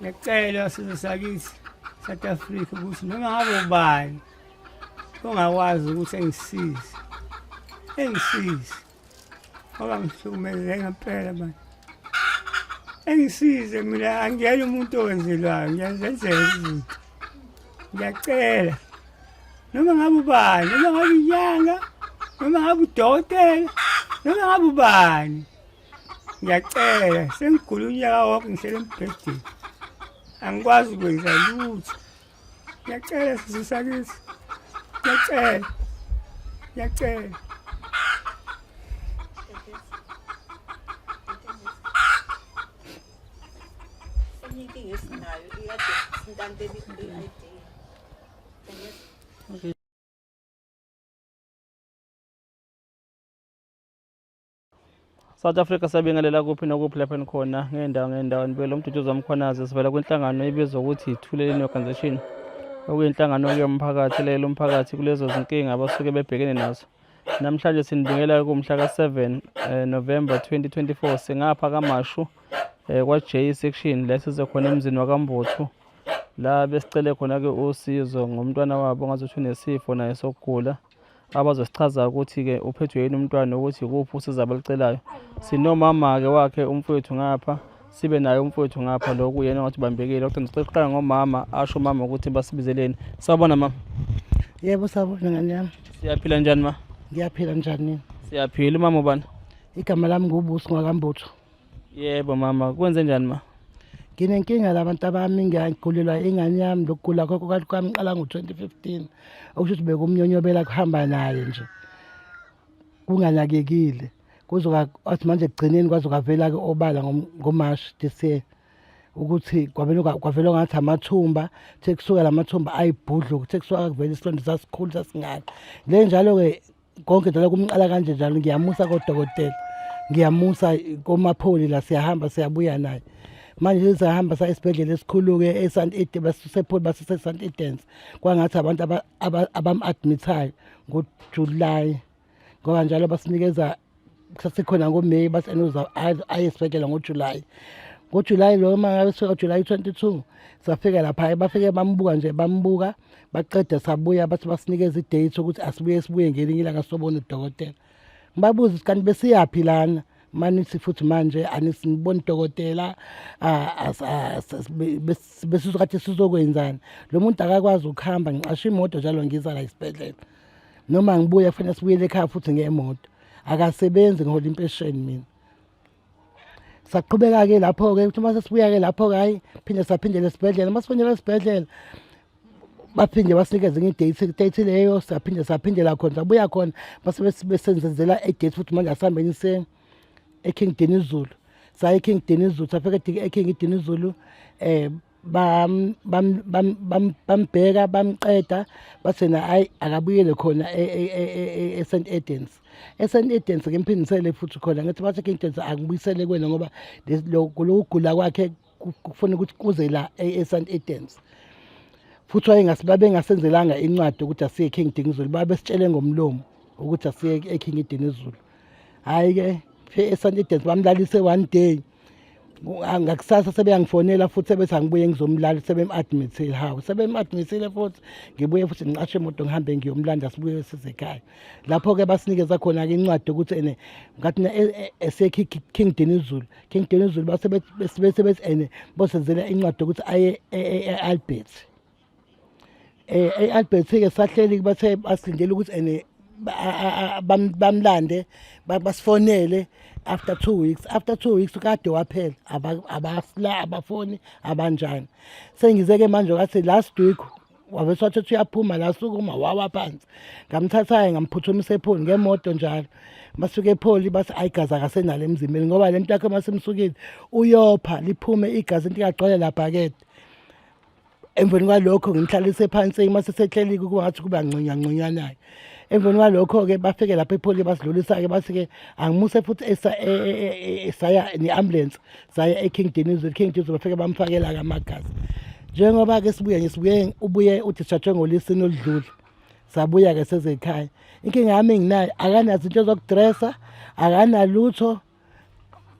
Ngiyacela sizwe sakithi South Africa ukuthi noma ngabe ubani ongakwazi ukuthi engisize engisize ngoba ngihlukumezeke ngempela manje engisize mina angiyena umuntu owenzelwayo ngiyazenzela izinto ngiyacela noma ngabe ubani noma ngabe inyanga noma ngabe udokotela noma ngabe ubani ngiyacela sengigula unyaka wonke ngihlele embhedeni angikwazi ukwenza lutho ngiyacela sizwe sakithi ngiyacela ngiyacela. Enye inkinga esinayo ikade sintantela i-ID. South Africa siyabingelela kuphi nokuphi lapho enikhona ngey'ndawo ngey'ndawo nibukela uMduduzi Mkhwanazi sivela kwinhlangano ebizwa ukuthi Thuleleni Organization okuyinhlangano yomphakathi leyo umphakathi kulezo zinkinga abasuke bebhekene nazo. Namhlanje sinibingela kumhla ka-7 November 2024 singapha kaMashu kwa-J section la size khona emzini wakaMbuthu la besicele khona-ke usizo ngomntwana wabo ongazuthi unesifo naye sokugula abazosichaza ukuthi-ke uphethwe yini umntwana ukuthi ikuphi usizo abalucelayo. Sinomama-ke wakhe umfowethu ngapha, sibe naye umfowethu ngapha lo kuyena ongathi ubambekile. Kodwa ngicela ukuqala ngomama, asho umama ukuthi basibizeleni. Sawubona mama. Yebo sawubona ngane yami. Siyaphila njani ma? Ngiyaphila njani nini? Siyaphila. Umama ubani? Igama lami nguBusi ngwakaMbutho. Yebo mama, kwenze njani ma? Nginenkinga labantu abami ngiyagulelwa ingane yami lokugula kwakho kwathi kwamqala ngo-2015 okusho ukuthi bekumnyonyobela kuhamba naye nje kunganakekile kuze kwathi manje ekugcineni kwaze kwavela-ke obala ngoMashi this year ukuthi kwavela ngathi amathumba the kusuka la mathumba ayibhudlu kuthe kusuka kuvela isilonda sasikhulu sasingaka le njalo-ke konke njalo kumqala kanje njalo ngiyamusa kodokotela ngiyamusa komapholi la siyahamba siyabuya naye manje sisahamba saya esibhedlela esikhulu-ke e-St Eden basisepholi basise-St Edens kwangathi abantu abam-admithayo ngoJulayi ngoba njalo basinikeza sasekhona ngoMeyi bathi enoza aye esibhedlela ngoJulayi ngoJulayi lo uma ngabe sifika July 22 safika lapha bafike bambuka nje bambuka baqeda sabuya bathi basinikeza idate ukuthi asibuye sibuye ngelinye ilanga sobona udokotela ngibabuza ukuthi kanti besiyaphi lana manithi futhi manje anisiniboni dokotela besizokade sizokwenzani lo muntu akakwazi ukuhamba ngiqashe imoto njalo ngiza la esibhedlela noma ngibuya kufanele sibuyele ekhaya futhi ngemoto akasebenzi ngihola impesheni mina saqhubeka-ke lapho-ke ukuthi uma sesibuya-ke lapho-ke hhayi phinde saphindela esibhedlela uma siphindela esibhedlela baphinde basinikeze enye idate idate leyo saphinde saphindela khona sabuya khona base besenzenzela idate futhi manje asihambeni se eKing Dinizulu saya eKing Dinizulu safika eKing Dinizulu bambheka bamqeda bathena hayi akabuyele khona e-St Edens e-St Edens ngimphindisele futhi khona ngithi bathi King Edens angibuyisele kuwena ngoba lokugula kwakhe kufuna ukuthi kuze la e-St Edens futhi wayengasi babengasenzelanga incwadi ukuthi asiye King Dinizulu babesitshele ngomlomo ukuthi asiye eKing Dinizulu hhayi ke e-St Edens bamlalise one day ngakusasa sebeyangifonela futhi sebethi angibuye ngizomlala sebem-admithile hawu sebem-admithile futhi ngibuye futhi ngiqashe imoto ngihambe ngiyomlanda sibuye size ekhaya lapho-ke basinikeza khona-ke incwadi yokuthi ene ngathi ese-King Dinizulu King Dinizulu base bethi ene bosenzela incwadi yokuthi aye e-Albert e-Albert-ke sahleli bathe basilindele ukuthi ene bamlande basifonele after 2 weeks after 2 weeks kade waphela abasila abafoni abanjani sengize-ke manje ngathi last week wabe wathi uyaphuma la sukuma wawa phansi ngamthatha-ke ngamphuthumisa epholi ngemoto njalo basuke epholi bathi ayi igazi akasenalo emzimbeni ngoba le nto yakhe masemsukile uyopha liphume igazi into ingagcwele labhakede emveni kwalokho ngimhlalise phansi uma sesehleli kuba ngathi kuba ngconywa ngconywana-ke emveni kwalokho-ke bafike lapho epholi basidlulisa-ke bathi-ke angimuse futhi saya ne-ambulance saya e-King Dinizulu King Dinizulu bafike bamfakela-ke amagazi njengoba-ke sibuye nje sibuye ubuye udischarge ngolesine oludlule sabuya-ke seze ekhaya inkinga yami enginayo akanazo into zokudressa akanalutho.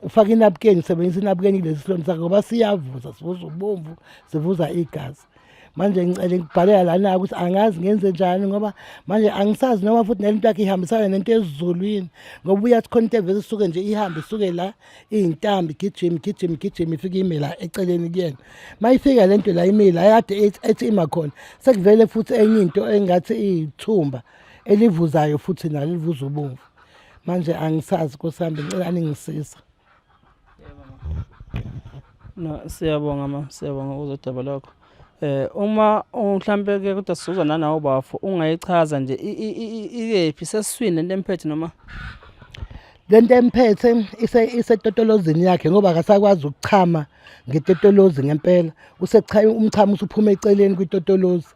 Ufake inabukeni, usebenzisa inabukeni kulesi silonda sakhe ngoba siyavuza, sivuza ubomvu, sivuza igazi. Manje ngicele ngibhalela lana ukuthi angazi ngenze njani ngoba manje angisazi noma futhi nalento yakhe ihambisana nento esiZulwini ngoba uyathi khona into evele isuke nje ihambe isuke la iyintambi igijima igijima igijima ifike ime la eceleni kuyena. Mayifika lento la ime la kade ethi ima khona sekuvele futhi enye into engathi iyithumba elivuzayo futhi nalo livuza ubomvu. Manje angisazi Nkosi yami ngicela ningisiza. No, siyabonga ma, siyabonga uzodaba lwakho. Uma mhlambe ke kodwa sizwa nanawo bafo ungayichaza nje ikephi sesiswini lento emphethe noma lento emphethe isetotolozini yakhe ngoba akasakwazi ukuchama ngetotolozi ngempela usecha umchamo usuphuma eceleni kwitotolozi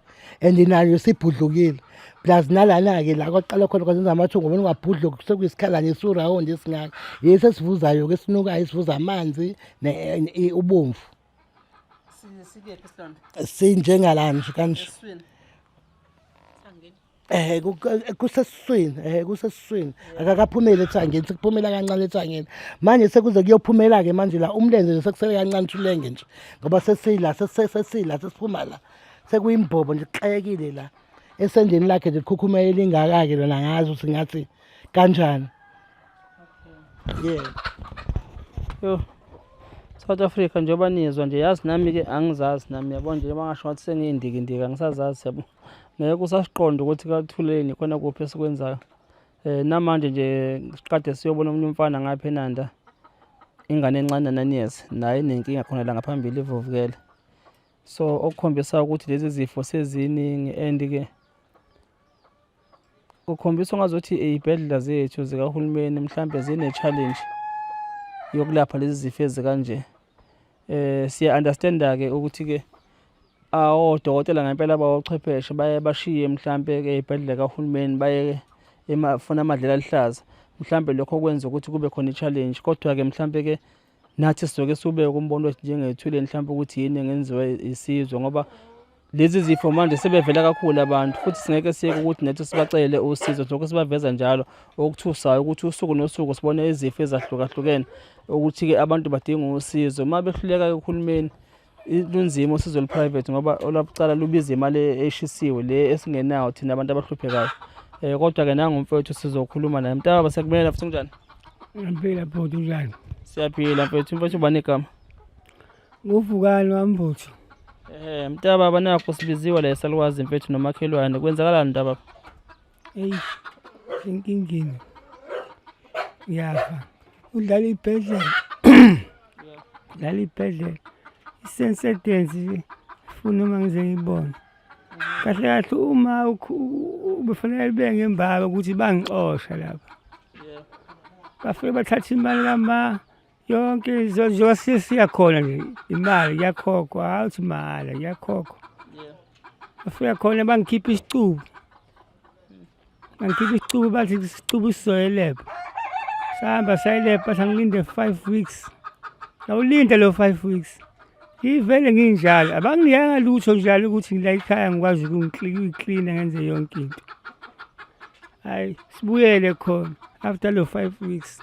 and nayo sibhudlukile plus nalana-ke la kwaqala khona kwazenza amathungo ubona ungabhudluki sekuyisikhala nje esiwurawundi esingaka yesi esivuzayo-ke esinukayo esivuza amanzi ubomvu sinjengala nje kanje Eh kusesiswini eh kusesiswini akakaphumeli ethangeni sekuphumela kancane ethangeni manje sekuze kuyophumela ke manje la umlenze nje sekusele kancane thulenge nje ngoba sesila sesila sesiphuma la sekuyimbobo nje kuxekile la esendeni lakhe nje likhukhuma elingaka ke lona ngazi ukuthi ngathi kanjani yeah yo South Africa njengoba nizwa nje yazi nami ke angizazi nami yabo nje bangasho ngathi sengiyindikindika angisazazi yabo ngeke usasiqonda ukuthi kathuleni khona kuphi esikwenzayo eh namanje nje siqade siyobona omunye umfana ngapha eNanda ingane encane 9 years naye inenkinga khona la ngaphambili ivuvukele so okukhombisa ukuthi lezi zifo seziningi and ke Kukhombisa ungazuthi iy'bhedlela zethu zikahulumeni mhlampe zine-challenge yokulapha lezi zifo ezikanje. Siya-understand-a-ke ukuthi-ke odokotela ngempela abawochwepheshe baye bashiye mhlampe-ke ey'bhedlela kahulumeni baye funa amadlelo aluhlaza. Mhlampe lokho kwenza ukuthi kube khona i-challenge kodwa-ke mhlampe-ke nathi sizoke siwubeke umbono wethu njengethuleni mhlawumbe ukuthi yini engenziwa isizwe ngoba lezi zifo manje sebevela kakhulu abantu futhi singeke siyeke ukuthi nathi sibacele usizo lokho sibaveza njalo okuthusayo ukuthi usuku nosuku sibone izifo ezahlukahlukene ukuthi-ke abantu badinga usizo uma behluleka kuhulumeni lunzima usizo olu-private ngoba olwabucala lubiza imali eshisiwe le esingenayo thina abantu abahluphekayo um kodwa-ke nangumfowethu sizokhuluma naye mntakaba siyakumela futhi kunjani Ngiyaphila bhuti unjani? Siyaphila mfethu, mfethu ubani igama? Nguvukani wambutho. Mntakababa nakho sibiziwe la esalukwazi mfethu nomakhelwane. Kwenzakalani mntakababa? Eyi inkingeni. Ngiyafa. Udlala ibhedlela. Udlala ibhedlela. Isensetensi funa uma ngize ngibone. Kahle kahle uma ubefanele libe ngembaba ukuthi bangixosha lapha. Bafike bathatha imali kama yonke njengoba siya khona nje imali kuyakhokhwa hayi uthi mahhala kuyakhokhwa. Bafika khona bangikhipha isicubu. Bangikhipha isicubu bathi isicubu sizoyelebha. Sahamba sayelebha bathi angilinde 5 weeks. Ngawulinda lo 5 weeks. Ngivele nginjalo abanginikanga lutho njalo ukuthi ngila ekhaya ngikwazi ukuyiklina ngenze yonke into. Hayi sibuyele khona after lo 5 weeks.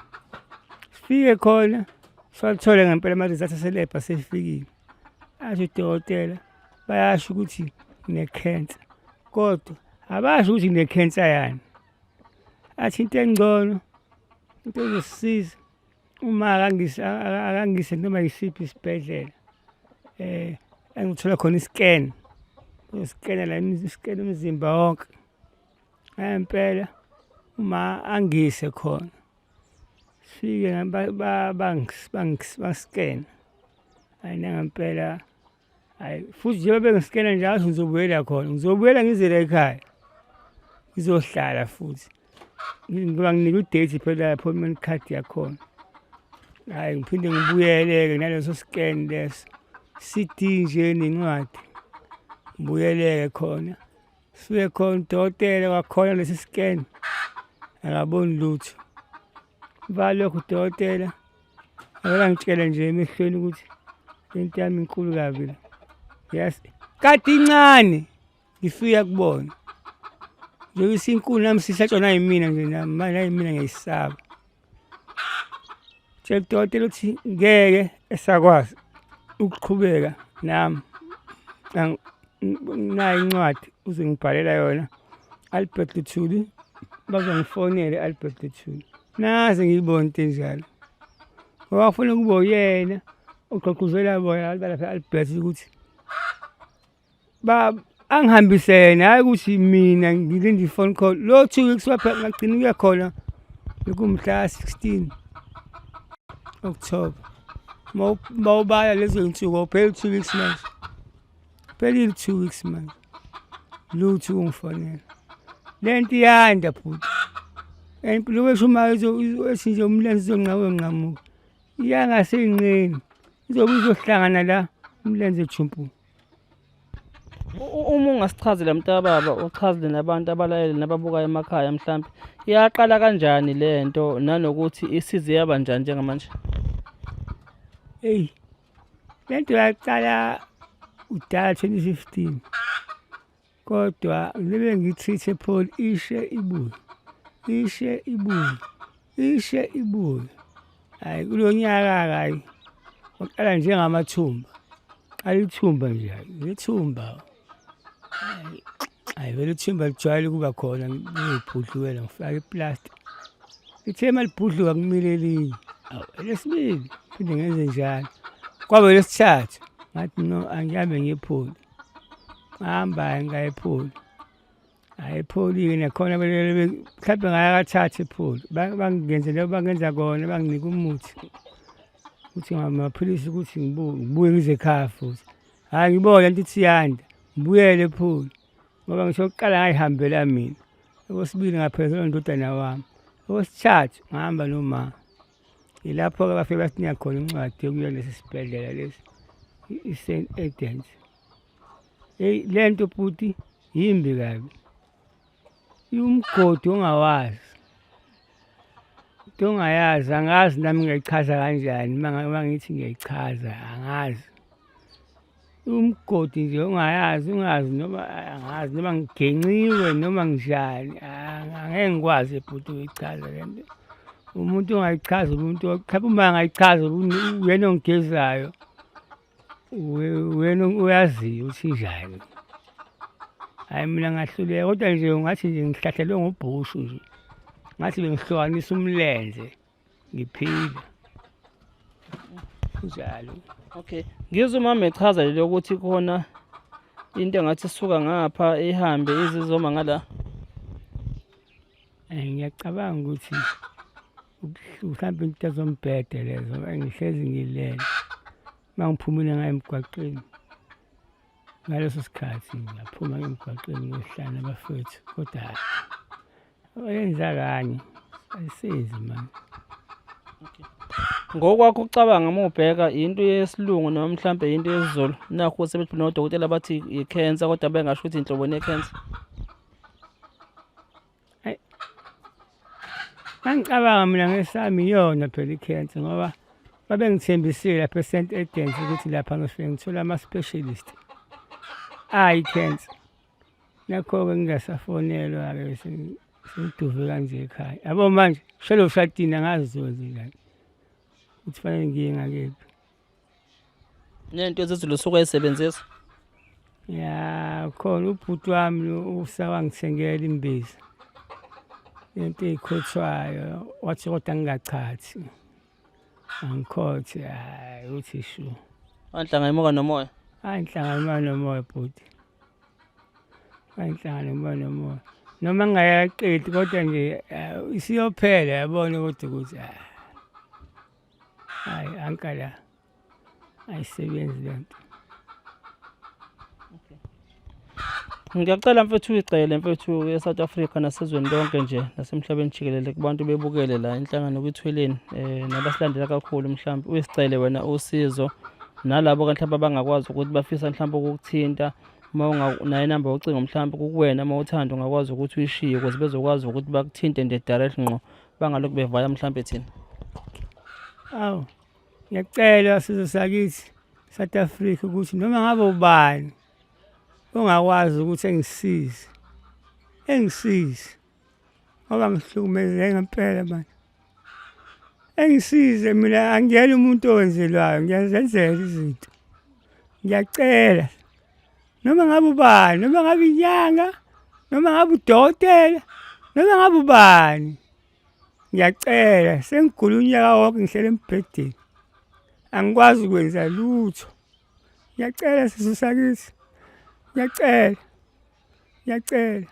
Sifike khona sathole ngempela ama-results aselebha sefikile. Athi udokotela bayasho ukuthi ngine-cancer kodwa abasho ukuthi ngine-cancer yani. Athi into engcono into ezosisiza uma akangise akangise noma yisiphi isibhedlela engithola khona i-scan uzosikena la i-scan umzimba wonke. Ngempela uma angise khona sifike bangiskena hayi nangempela hayi futhi njengoba bengiskena njalo ngizobuyela khona ngizobuyela ngize la ekhaya ngizohlala futhi ngoba nginika u-date phela appointment card yakhona. Hhayi ngiphinde ngibuyele-ke naleso scan leso CD nje nencwadi ngibuyele-ke khona. Sifike khona udokotela kwakhona lesi scan akaboni lutho. Valokhu udokotela akangitshela nje emehlweni ukuthi into yami inkulu kabi la. Yes, kade incane ngifika kubona. Njengoba isinkulu nami sisatshwa nayimina nje nami manje nayimina ngiyayisaba. Tshela udokotela ukuthi ngeke esakwazi ukuqhubeka nami. Nayi incwadi uzongibhalela yona Albert Luthuli, bazongifonela Albert Luthuli. Naze ngiyibone into enjalo. Ngoba kufuna kube uyena ogqugquzela bona abantu balapha e-Albert ukuthi ba angihambise yena hhayi ukuthi mina ngilinde i-phone call lo 2 weeks waphela ngagcina ukuya khona bekumhla 16 October mawubala lezo zinsuku awupheli 2 weeks manje phelile 2 weeks manje lutho ungifonela lento iyanda bhuti and lokho esho uma ethi nje umlenze uzonqamuka nqamuka iyangasenqeni izobe izohlangana la umlenze jumpu. Uma ungasichazela mntakababa uchazele nabantu abalalele nababukayo emakhaya mhlampe yaqala kanjani le nto nanokuthi isize yaba njani njengamanje? Eyi, le nto yaqala kudala 2015 kodwa ngibe ngi-treat epholi ishe ibuye, ishe ibuye, ishe ibuye. Hhayi kulo nyaka-ke hhayi waqala njengamathumba, qala ithumba nje hhayi lithumba. Hhayi hhayi vele ithumba lijwayele ukuba khona ngiyibhudlukela ngifake iplasta. Lithe uma libhudluka kumile elinye, awu elesibili phinde ngenze njalo. Kwaba elesithathu ngathi no angihambe ngiyepholi. Ngahamba ngayepholi. Hhayi ipholile nakhona mhlawumbe ngayakathatha ipholi bangenze lokho bangenza kona banginika umuthi ukuthi ngamaphilisi ukuthi ngibuye ngize ekhaya futhi. Hhayi ngibone lento ithi iyanda ngibuyele epholi ngoba ngisho okokuqala ngayihambela mina, okwesibili ngaphelezelwa indodana wami, okwesithathu ngahamba noma. Yilapho-ke bafike basinika khona incwadi yokuya kulesi sibhedlela lesi i-St Aidan's. Eyi le nto bhuti yimbi kabi, iwumgodi ongawazi, into ongayazi angazi nami ngingayichaza kanjani uma ngithi ngiyayichaza angazi. Umgodi nje ongayazi ungazi noma angazi noma ngigenciwe noma nginjani angeke ngikwazi bhuti ukuyichaza le nto. Umuntu ongayichaza umuntu mhlawumbe uma angayichaza uyena ongigezayo. Wena uyaziyo ukuthi injani. Hhayi mina ngahluleka kodwa nje ungathi nje ngihlahlelwe ngobhushu nje. Ngathi bengihlukanisa umlenze ngiphila. Kunjalo. Okay. Ngizwe umama echaza lelo ukuthi khona into engathi isuka ngapha ihambe izizoma ngala. Eh ngiyacabanga ukuthi ubuhlungu mhlawumbe into zombhede lezo engihlezi ngilele uma ngiphumile ngayo emgwaqeni ngaleso sikhathi ngaphuma emgwaqeni ngiyohlala nabafowethu kodwa oyenza kanye ayisenzi manje. Ngokwakho ukucabanga uma ubheka into yesilungu noma mhlampe into yesiZulu nakho sebethi nodokotela bathi i-cancer kodwa bengasho ukuthi inhloboni ye-cancer. Ayi. Ngangicabanga mina ngesami iyona phela i-cancer ngoba babengithembisile lapha e-St Aidan's ukuthi lapha ngifike ngithola ama-specialist ayi-cancer. Nakho-ke ngingasafonelwa-ke sengiduve kanje ekhaya. Yabo manje shelo ushatini angazi zokwenzenjani ukuthi fanele ngiye ngakephi. Nento yesiZulu usuke wayisebenzisa? Ya khona ubhuti wami lo usawangithengela imbiza. Lento eyikhothwayo wathi kodwa ngingachathi. Angikhothe hayi uthi shu. Wanhlanga imuka nomoya. Hayi inhlanga imuka nomoya bhuti. Hayi inhlanga imuka nomoya. Noma ngingayaqedi kodwa nje eh, isiyophela yabona kodwa ukuthi ah. Hayi ankala ayisebenzi lento. Ngiyacela mfethu uyicele mfethu eSouth Africa nasezweni lonke nje nasemhlabeni jikelele kubantu bebukele la inhlangano kwithweleni eh nabasilandela kakhulu mhlawumbe uyisicele wena usizo nalabo mhlawumbe abangakwazi ukuthi bafisa mhlawumbe ukukuthinta uma unganayo inamba yocingo mhlawumbe kukuwena uma uthanda ungakwazi ukuthi uyishiye ukuze bezokwazi ukuthi bakuthinte nje direct ngqo bangalokhu bevaya mhlampe thina. Awu, ngiyacela sizwe sakithi South Africa ukuthi noma ngabe ubani ongakwazi ukuthi engisize engisize ngoba ngihlukumezeke ngempela manje. Engisize mina angiyena umuntu owenzelwayo ngiyazenzela izinto. Ngiyacela noma ngabe ubani noma ngabe inyanga noma ngabe udokotela noma ngabe ubani ngiyacela sengigula unyaka wonke ngihlele embhedeni angikwazi ukwenza lutho ngiyacela sizwe sakithi ngiyacela ngiyacela.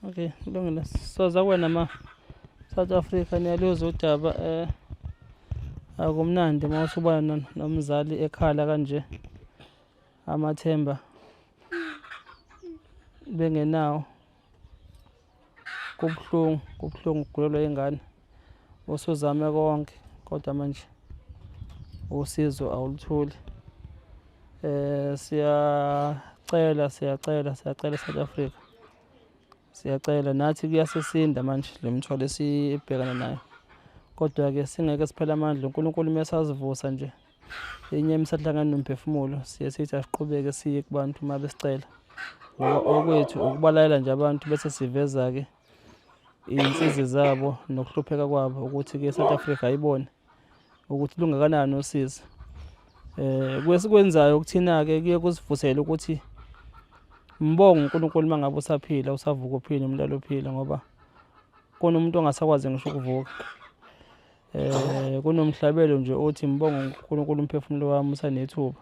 Okay, kulungile. Soza kuwena ma South Africa niyaluzwa udaba eh akumnandi uma usubona nomzali ekhala kanje amathemba bengenawo. Kubuhlungu, kubuhlungu ukugulelwa ingane usuzame konke kodwa manje usizo awulutholi. Siyacela, siyacela, siyacela South Africa, siyacela nathi kuyasisinda manje le mithwalo esibhekana nayo, kodwa-ke singeke siphele amandla. UNkulunkulu uma esasivusa nje inyama isahlangana nomphefumulo siye sithi asiqhubeke siye kubantu uma besicela ngoba okwethu ukubalalela nje abantu bese siveza-ke iy'nsizi zabo nokuhlupheka kwabo ukuthi-ke i-South Africa ayibone ukuthi lungakanani usizi. Eh kwesikwenzayo kuthina-ke kuye kusivusele ukuthi mbonge uNkulunkulu uma ngabe usaphila usavuka uphila umlalo uphila ngoba kunomuntu ongasakwazi ngisho ukuvuka. Eh kunomhlabelo nje othi ngibonga uNkulunkulu umphefumulo wami usanethuba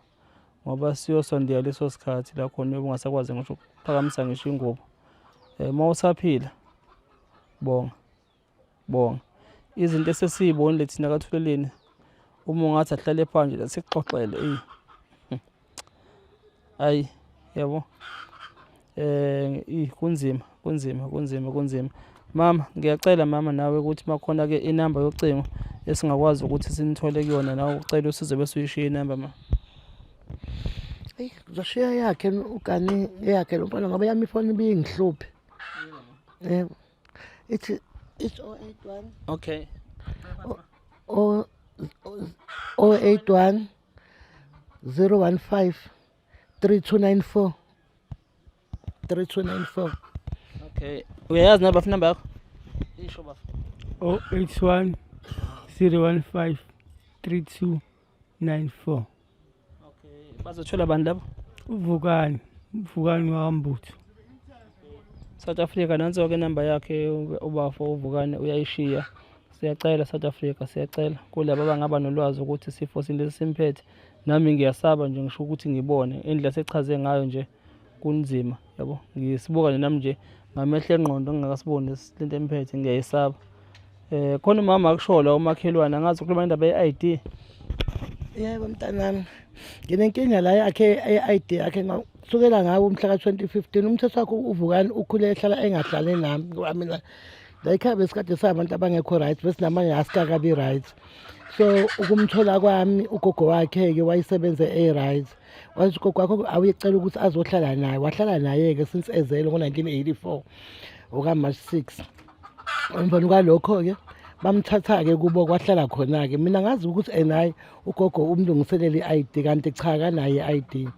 ngoba siyosondela leso sikhathi la khona uyobe ungasakwazi ngisho ukuphakamisa ngisho ingubo. Eh uma usaphila bonga bonga izinto esesiyibonile thina kaThuleleni uma ungathi ahlale phansi la sikuxoxele eyi ayi yabo eh kunzima kunzima kunzima kunzima mama ngiyacela mama nawe ukuthi makhona ke inamba yocingo esingakwazi ukuthi sinithole kuyona nawe ucela usizo bese uyishiya inamba ma. Eyi ngizoshiya yakhe ugani eyakhe lo mfana ngoba yami ifoni ibingihluphe. Yebo. Ithi it's 081. Okay. O 081 015 3294 3294. Okay. Uyayazi na bafuna namba yakho? Isho bafa. 081 015 3294. Okay. Bazothola bani labo? Uvukani, uvukani wakambutho. South Africa nanso ke inamba yakhe ubafo uvukane uyayishiya. Siyacela South Africa siyacela kulabo abangaba nolwazi ukuthi isifo sini lesi simphethe. Nami ngiyasaba nje ngisho ukuthi ngibone indlela sechaze ngayo nje kunzima yabo. Ngisibuka nje nami nje ngamehlo engqondo ngingakasiboni lento emphethe ngiyayisaba. Eh khona umama akusho la umakhelwane angazi ukhuluma indaba ye-ID. Yebo mntanami. Nginenkinga la yakhe ye-ID yakhe kusukela ngawo umhla ka-2015 umthetho wakhe uvukani ukhule ehlala engahlali nami ngoba mina la ekhaya besikade sabantu abangekho right besinamanye asikakabi right so ukumthola kwami ugogo wakhe-ke wayesebenze e-right wathi ugogo wakho awuyecela ukuthi azohlala naye wahlala naye-ke since ezelwe ngo-1984 okaMarch 6 emveni kwalokho-ke bamthatha-ke kubo kwahlala khona-ke mina ngazi ukuthi enaye ugogo umlungiselele i-ID kanti cha kanayo i-ID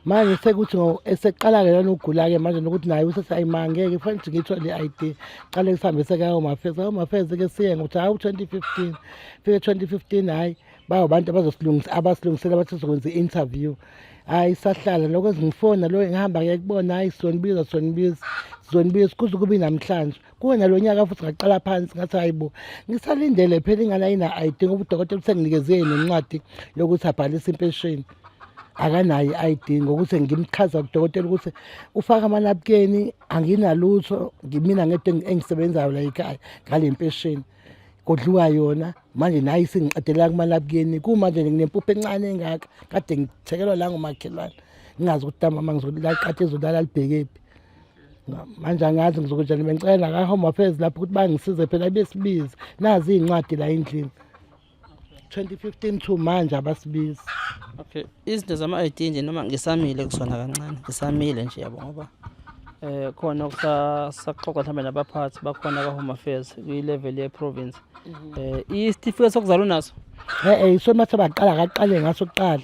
manje sekuthi eseqala-ke lana ukugula-ke manje nokuthi naye usethi ayima ngeke kufanele ukuthi ngiyithole i-ID qale kusihambe sekayo-mafezi ayo-mafezi-ke siye ngokuthi hawu 2015 fike 2015 hhayi bawabantu abazosilungisa abasilungisela bathi sizokwenza i-interview hhayi sahlala lokho ezingifona lo ngihamba ngiye kubona hhayi sizonibiza sizonibiza sizonibiza kuze kube namhlanje kuwe nalo nyaka futhi ngaqala phansi ngathi hayi bo ngisalindele phela ingane ayina-ID ngoba udokotela usenginikeze nencwadi yokuthi abhalise impesheni akanayo i-ID ngokuthi ngimchaza kudokotela ukuthi ufaka amanabukeni anginalutho ngimina ngedwa engisebenzayo la ekhaya ngale mpesheni kodliwa yona manje naye isingiqedela kumalabukeni kumanje nginempuphu encane engaka kade ngithekelwa la ngomakhelwane ngingazi ukuthi mama ngizolaqatha izolala libhekephi manje angazi ngizokunjani bengicela naka-home affairs lapho ukuthi bangisize phela besibize nazi iy'ncwadi la endlini 2015 to manje abasibizi okay izinto zama-ID nje noma ngisamile kusona kancane ngisamile nje yabo ngoba eh khona okusaxoxa mhlawumbe nabaphathi bakhona ka-home affairs kwi-level ye-province eh isitifiketi sokuzalwa unaso e-e isona mathe baqala kaqale ngaso kuqala.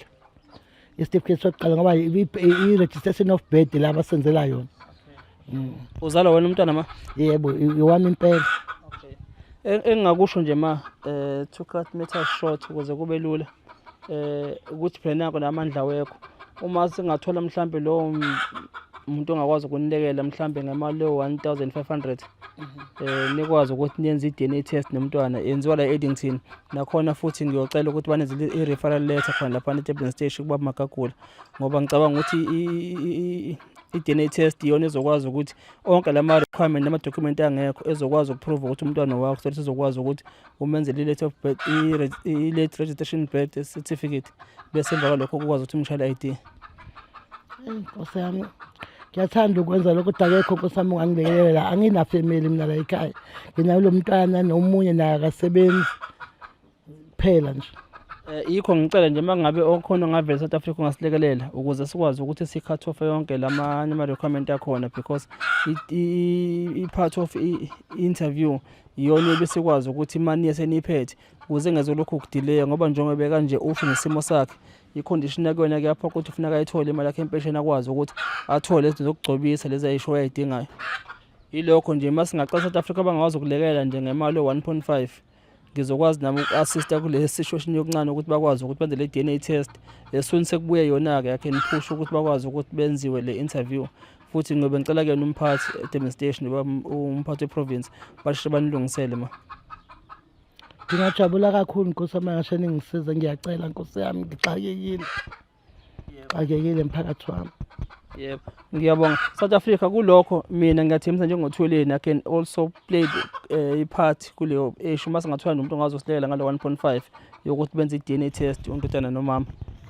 Isitifiketi sokuqala ngoba i-registration of birth la abasenzela yona. Uzalwa wena umntwana ma? Yebo, iwami impela. Engingakusho nje ma, to cut matters short ukuze kube lula, ukuthi phela nako namandla wekho. Uma singathola mhlambe lowo umuntu ongakwazi ukunilekela mhlambe ngemali leyo 1500, nikwazi ukuthi niyenze i-DNA test nomntwana, yenziwa la e-Addington. Nakhona futhi ngiyocela ukuthi banenze i-referral letter khona lapha e-Durban Station kubaba Magagula, ngoba ngicabanga ukuthi i-DNA test iyona ezokwazi ukuthi onke lama requirement nama-document angekho ezokwazi ukuprove ukuthi umntwana wakho, so sizokwazi ukuthi umenzele i-late of birth, i-late registration birth certificate, bese emva kwalokho kukwazi ukuthi umshayele i-ID. Eyi, Nkosi yami, ngiyathanda ukwenza lokho kodwa akekho, Nkosi yami, ungangilekelela. Anginafamily mina la ekhaya, nginayo lo mntwana nomunye naye akasebenzi kuphela nje. Yikho ngicela nje uma ngabe okhona ongavela South Africa ungasilekelela ukuze sikwazi ukuthi si-cut off yonke lamanye ama-requirement akhona, because i-part of i-interview iyona ebesikwazi ukuthi imali yeseniyiphethe ukuze ngezolokhu kudileya, ngoba njengoba kanje usho nesimo sakhe, i-condition yakuyona kuyaphoqa ukuthi ufuneka ayithole imali yakhe empesheni, akwazi ukuthi athole izinto zokugcobisa lezi ayisho ayidingayo. Yilokho nje, uma singacela South Africa bangakwazi ukulekelela nje ngemali yo-1.5, ngizokwazi nami uku-assista kule situation yokuncane ukuthi bakwazi ukuthi benze le DNA test. As soon sekubuye yona-ke, I can push ukuthi bakwazi ukuthi benziwe le interview. Futhi ngiyobe ngicela kuyena umphathi e-Durban Station, umphathi we-province, basheshe banilungisele ma. Ngingajabula kakhulu, Nkosi yami, ngashe ningisize. Ngiyacela, Nkosi yami, ngixakekile, xakekile mphakathi wami. Yebo, ngiyabonga. South Africa, kulokho mina ngiyathembisa njengoThuleni, I can also play i-part kuleyo issue uma singathola nje umuntu ongazosilekelela ngalo 1.5 yokuthi benze i-DNA test undodana nomama.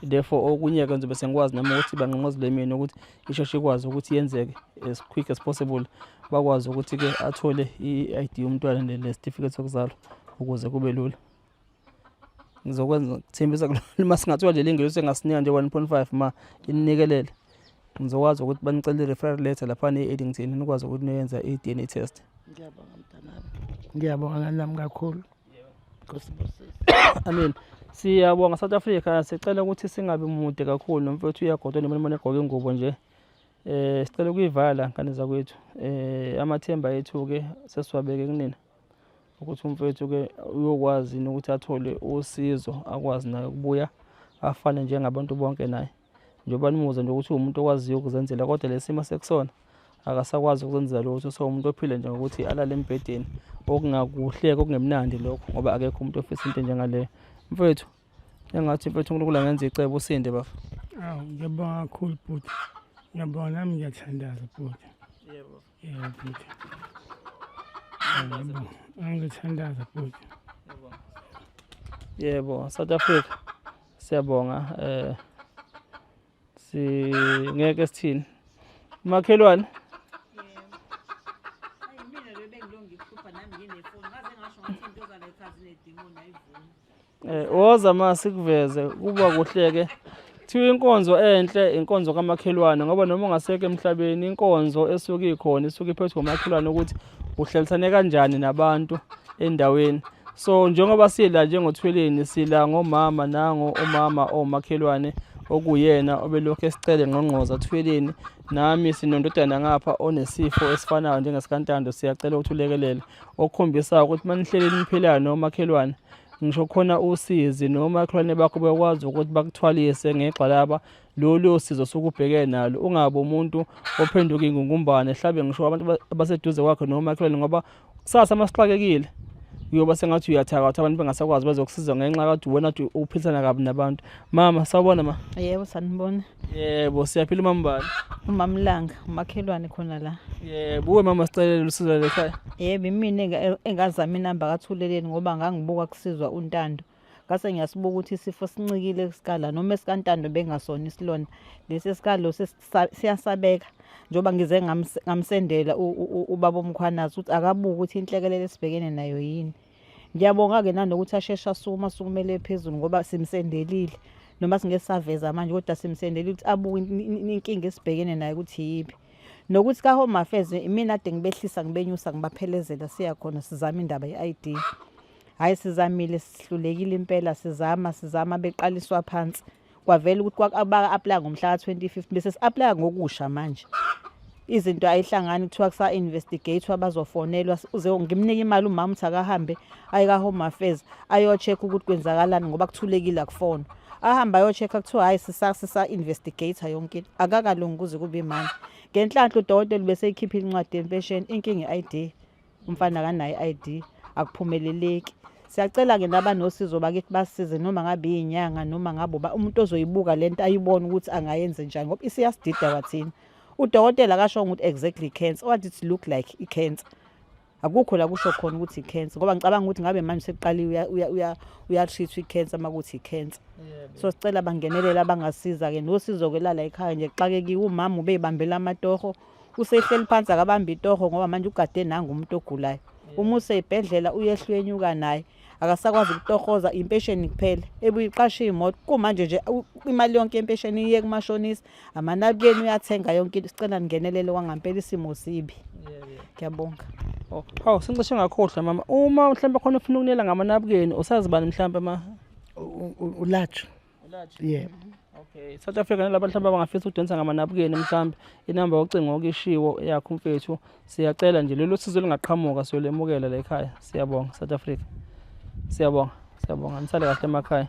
Therefore okunye-ke ngizobe sengikwazi nami ukuthi banqonqozele mina ukuthi isheshe ikwazi ukuthi yenzeke as quick as possible, bakwazi ukuthi-ke athole i-ID yomntwana ne-certificate sokuzalwa ukuze kube lula. Ngizokwenza, kuthembisa, uma singathola nje lengelosi engasinika nje 1.5 ma inikelele, ngizokwazi ukuthi banicele i-referral letter laphana e-Addington, nikwazi ukuthi niyenza i-DNA test. Ngiyabonga mntanami, ngiyabonga nami kakhulu, Nkosi busise. Amen. Siyabonga South Africa, sicela ukuthi singabi mude kakhulu, nomfowethu uyagodola noma nimone egqoke ingubo nje. Sicela ukuyivala ngane zakwethu. Amathemba ethu ke sesiwabeke kunina ukuthi umfowethu ke uyokwazi nokuthi athole usizo, akwazi naye ukubuya afane njengabantu bonke naye. Njengoba nimuza nje ukuthi uwumuntu okwaziyo ukuzenzela, kodwa lesimo sekusona akasakwazi ukuzenzela lutho, so umuntu ophila nje ngokuthi alale embhedeni, okungakuhle, okungemnandi lokho, ngoba akekho umuntu ofisa into enjengaleyo. Mfowethu, engathi mfowethu uNkulunkulu angenza icebo usinde bafo. Awu, ngiyabonga kakhulu bhuti, ngiyabonga nami, ngiyathandaza bhuti. Yebo. Yebo bhuti, yebo, angithandaza bhuti. Yebo, South Africa, siyabonga. Si ngeke sithini, makhelwane. Hayi, mina lo bengilo ngihlupha nami nginefoni, ngaze ngasho ngathi into zala ekhaya zinedimoni, ayivumi. Woza ma sikuveze kuba kuhle-ke. Kuthiwa inkonzo enhle inkonzo kamakhelwane, ngoba noma ungasekho emhlabeni, inkonzo esuke ikhona isuke iphethwe umakhelwane, ukuthi uhlalisane kanjani nabantu endaweni. So njengoba sila njengoThweleni, sila ngomama nango umama omakhelwane okuyena obelokhu esicele ngqongqoza Thweleni, nami sinondodana ngapha onesifo esifanayo njengesikaNtando, siyacela ukuthi ulekelele, okukhombisa ukuthi manihleli niphilayo nomakhelwane, ngisho khona usizi nomakhelwane bakho bekwazi ukuthi bakuthwalise ngegxalaba lolu sizo sukubhekene nalo, ungabe umuntu ophenduka ingungumbane hlabe ngisho abantu abaseduze kwakhe nomakhelwane, ngoba kusasa masixakekile uyoba sengathi uyathakatha, abantu bengasakwazi bazokusiza ngenxa kade wena uthi uphilisana kabi nabantu. Mama, sawubona ma. Yebo, sanibona. Yebo, siyaphila. Umambani? Umamlanga, umakhelwane khona la. Yebo, uwe mama, sicelele usizo lekhaya. Yebo, imina engazama inamba kaThuleleni ngoba ngangibuka kusizwa uNtando. Ngase ngiyasibuka ukuthi isifo sincikile kusikala noma esikaNtando bengasona isilonda. Lesi esikalo siyasabeka. Njengoba ngize ngamsendela ubaba uMkhwanazi ukuthi akabuke ukuthi inhlekelele esibhekene nayo yini. Ngiyabonga-ke nanokuthi asheshe asukuma, asukumele phezulu ngoba simsendelile. Noma singeke saveza manje kodwa simsendelile ukuthi abuke inkinga esibhekene nayo ukuthi yiphi. Nokuthi ka-Home Affairs imina ade ngibehlisa ngibenyusa ngibaphelezela siya khona sizama indaba ye-ID. Hhayi, sizamile, sihlulekile impela, sizama sizama beqaliswa phansi. Kwavela ukuthi baka-aplaya ngomhla ka-25 bese si-aplaya ngokusha manje. Izinto ayihlangani kuthiwa kusa-investigate-wa bazofonelwa uze ngimnike imali umama ukuthi akahambe aye ka-home affairs ayo-check ukuthi kwenzakalani ngoba kuthulekile akufonwa. Ahambe ayo-check-a kuthiwa hhayi sisa-investigate yonke into. Akakalungi kuze kube imanje. Ngenhlanhla udokotela ubeseyikhiphile incwadi yempesheni inkinga i-ID. Umfana akanayo i-ID akuphumeleleki. Siyacela-ke nabanosizo bakithi basisize noma ngabe iy'nyanga noma ngabe umuntu ozoyibuka le nto ayibone ukuthi angayenze njani ngoba isiyasidida kwathina. Udokotela akashongo ukuthi exactly i-cancer, what it look like i-cancer. Akukho la kusho khona ukuthi i-cancer ngoba ngicabanga ukuthi ngabe manje sekuqaliwe uya-treat-wa i-cancer uma kuthi i-cancer. So sicela bangenelele abangasiza-ke nosizo-ke lala ekhaya nje kuxakekiwe umama ubeyibambela amatoho usehleli phansi akabambi itoho ngoba manje ugade nangu umuntu ogulayo. Uma useyibhedlela uyehla uyenyuka naye akasakwazi ukutohoza impesheni kuphela ebuye iqashe imoto kumanje nje imali yonke yempesheni iye kumashonisa amanabukeni uyathenga yonke into. Sicela ningenelele kwangampela isimo sibi. Ngiyabonga. Oh, hawu sengisho ngakhohlwa mama. Uma mhlawumbe khona ufuna ukunela ngamanabukeni usazi bani mhlawumbe ma? Ulatshu. Yebo. Okay, South Africa nalabo mhlawumbe abangafisa ukudonsa ngamanabukeni mhlawumbe inamba yocingo okishiwo yakho mfethu. Siyacela nje lolu sizo lingaqhamuka siyolemukela la ekhaya. Siyabonga South Africa. Siyabonga. Siyabonga. Nisale kahle emakhaya.